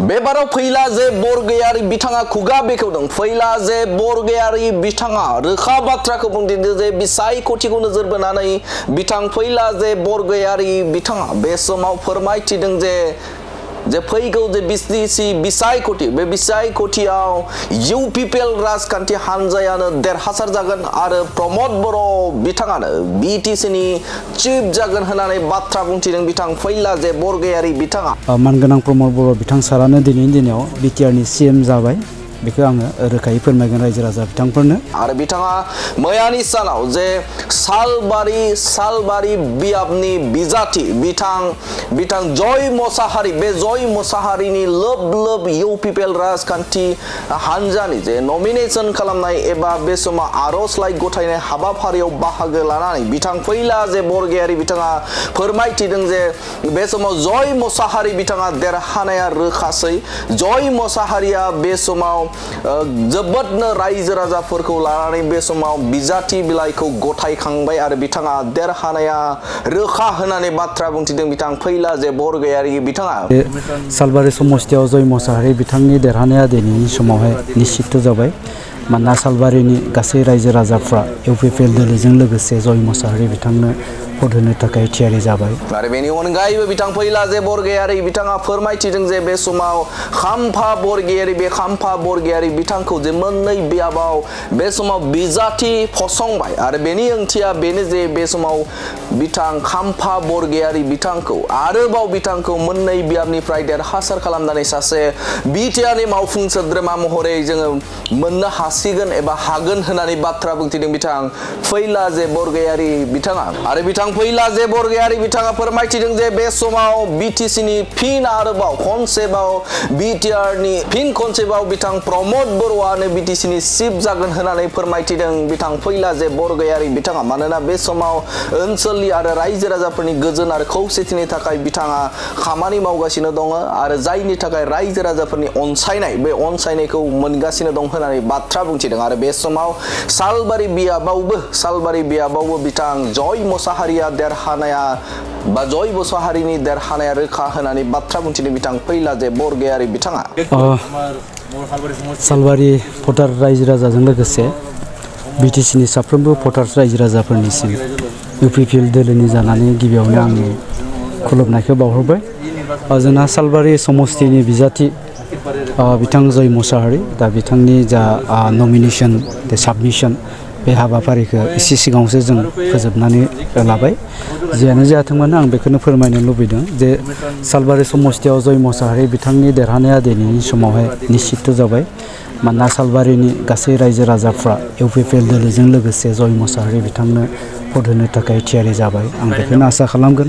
बेबाराव फैला जे बरगयारि बिथाङा खुगा बेखेवदों फैला जे बरगयारि बिथाङा रोखा बाथ्राखौ बुंदों जे बिसाय खथिखौ नोजोर बोनानै बिथां फैला जे बरगयारि बिथाङा बे समाव फोरमायथिदों जे फैगौ जे बिसाय खथि बे बिसाय खथियाव इउपिपिएल राजखान्थि हानजायानो देरहासार जागोन आरो रमद बर' बिथाङानो बिटिसिनि चिफ जागोन होननानै बाथ्रा बुंथिदों बिथां फैला जे बरगयारि बिथाङा मानगोनां प्रमद बर' बिथां सारानो दिनैनि दिनाव बिटिआरनि सीएम जाबाय बेखौ आङो रोखायै फोरमायगोन रायजो राजा बिथांफोरनो आरो बिथाङा मैयानि सानाव जे सालबारि बियाबनि बिजाथि बिथां जय मोसाहारि बे जय मोसाहारिनि लोब इउपिपिएल राजखान्थि हानजानि जे नमिनेशन खालामनाय एबा बे समाव आर'जलाइ गथायनाय हाबाफारियाव बाहागो लानानै बिथां फैला जे बरगयारि बिथाङा फोरमायथिदों जे बे समाव जय मोसाहारि बिथाङा देरहानाया रोखासै जय मोसाहारिया बे समाव जोबोदनो रायजो राजाफोरखौ लानानै बे समाव बिजाथि बिलाइखौ गथायखांबाय आरो बिथाङा देरहानाया रोखा होननानै बाथ्रा बुंथिदों बिथां फैला जे बरगयारि बिथाङा सालबारि समस्तियाव जय मोसाहारि बिथांनि देरहानाया दिनैनि समावहाय निश्चित जाबाय मानोना सालबारिनि गासै रायजो राजाफ्रा इउपिपिएल दोलोजों लोगोसे जय मोसाहारि बिथांनो भट होनो थाखाय थियारि जाबाय आरो बेनि अनगायैबो बिथां फैला जे बरगयारि बिथाङा फोरमायथिदों जे बे समाव खाम्फा बरगयारि बिथांखौ जे मोननै बियाबाव बे समाव बिजाथि फसंबाय आरो बेनि ओंथिया बेनो जे बे समाव बिथां खाम्फा बरगयारि बिथांखौ आरोबाव बिथांखौ मोननै बियाबनिफ्राय देरहासार खालामनानै सासे बिटिआरनि मावफुं सोद्रोमा महरै जोङो मोननो हासिगोन एबा हागोन होननानै बाथ्रा बुंथिदों बिथां फैला जे बरगयारि बिथाङा आरो बिथां फैला जे बरगयारि बिथाङा फोरमायथिदों जे बे समाव बिटिसिनि फिन आरोबाव खनसेबाव बिटिआरनि फिन खनसेबाव बिथां रमद बर'आनो बिटिसिनि चिफ जागोन होननानै फोरमायथिदों बिथां फैला जे बरगयारि बिथाङा मानोना बे समाव ओनसोलनि आरो रायजो राजाफोरनि गोजोन आरो खौसेथिनि थाखाय बिथाङा खामानि मावगासिनो दङ आरो जायनि थाखाय रायजो राजाफोरनि अनसायनाय बे अनसायनायखौ मोनगासिनो दं होननानै बाथ्रा बुंथिदों आरो बे समाव सालबारि बियाबावबो बिथां जय मोसाहारिया देरहानाया बा जय मोसाहारिनि देरहानाया रोखा होननानै बाथ्रा बुंथिदों बिथां फैला जे बरगयारि बिथाङा सालबारि भटार रायजो राजाजों लोगोसे बिटिसिनि साफ्रोमबो भटार्स रायजो राजाफोरनिसिम इउपिपिएल दोलोनि जानानै गिबियावनो आंनि खुलुमनायखौ बावहरबाय जोंना सालबारि समस्तिनि बिजाथि बिथां जय मोसाहारि दा बिथांनि जा नमिनेशन साबमिशन बे हाबाफारिखौ एसे सिगाङावसो जों फोजोबनानै लाबाय जियानो जाथोंमोन आं बेखौनो फोरमायनो लुबैदों जे सालबारि समस्तियाव जय मोसाहारि बिथांनि देरहानाया दिनैनि समावहाय निश्चित जाबाय मानोना सालबारिनि गासै रायजो राजाफ्रा इउपिपिएल दोलोजों लोगोसे जय मोसाहारि बिथांनो भट होनो थाखाय थियारि जाबाय आं बेखौनो आसा खालामगोन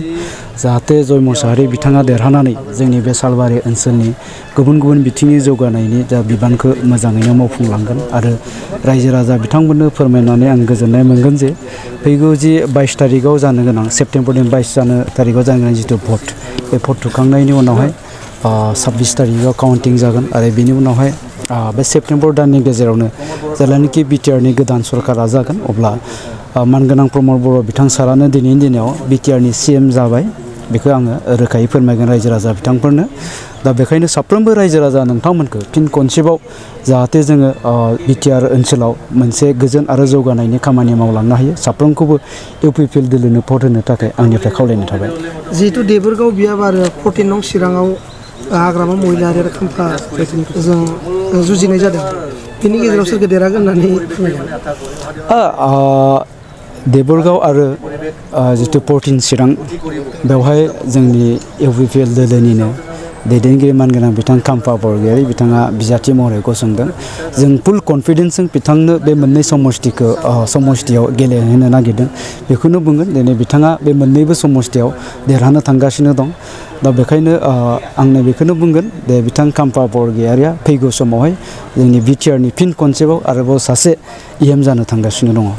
जाहाथे जय मोसाहारि बिथाङा देरहानानै जोंनि बे सालबारि ओनसोलनि गुबुन बिथिंनि जौगानायनि जा बिबानखौ मोजाङैनो मावफुंलांगोन आरो रायजो राजा बिथांमोननो फोरमायनानै आं गोजोननाय मोनगोन जे फैगौ जि 22 तारिखआव जानो गोनां सेप्तेम्बरनि 22 तारिखआव जानो गोनां जिथु भट बे भट थुखांनायनि उनावहाय 26 तारिखआव काउन्टिं जागोन आरो बेनि उनावहाय बे सेप्तेम्बर दाननि गेजेरावनो जेब्लानोखि बिटिआरनि गोदान सरकारा जागोन अब्ला मानगोनां प्रमद बर' बिथां सारानो दिनैनि दिनाव बिटिआरनि सीएम जाबाय बेखौ आङो रोखायै फोरमायगोन रायजो राजा बिथांफोरनो दा बेखायनो साफ्रोमबो रायजो राजा नोंथांमोनखौ फिन खनसेबाव जाहाथे जोङो बिटिआर ओनसोलाव मोनसे गोजोन आरो जौगानायनि खामानि मावलांनो हायो साफ्रोमखौबो इउपिपिएल दोलोनो भट होनो थाखाय आंनिफ्राय खावलायनाय थाबाय जिहेतु देबोरगाव बियाब आरो 14 नं चिराङाव हाग्रामा महिलारि आरो खाम्फा जों जुजिनाय जादों बेनि गेजेराव सोरखौ देरहागोन होननानै देबोरगाव आरो जितु 14 चिरां बेवहाय जोंनि इउपिपिएल दोलोनिनो दैदेनगिरि मानगोनां बिथां खाम्फा बरगयारि बिथाङा बिजाथि महरै गसंदों जों फुल कनफिडेन्सजों बिथांनो बे मोननै समस्तियाव गेलेहोनो नागिरदों बेखौनो बुंगोन दिनै बिथाङा बे मोननैबो समस्तियाव देरहानो थांगासिनो दं दा बेखायनो आंनो बेखौनो बुंगोन दे बिथां खाम्फा बरगयारिया फैगौ समावहाय जोंनि बिटिआरनि फिन खनसेबाव आरोबाव सासे इएम जानो थांगासिनो दङ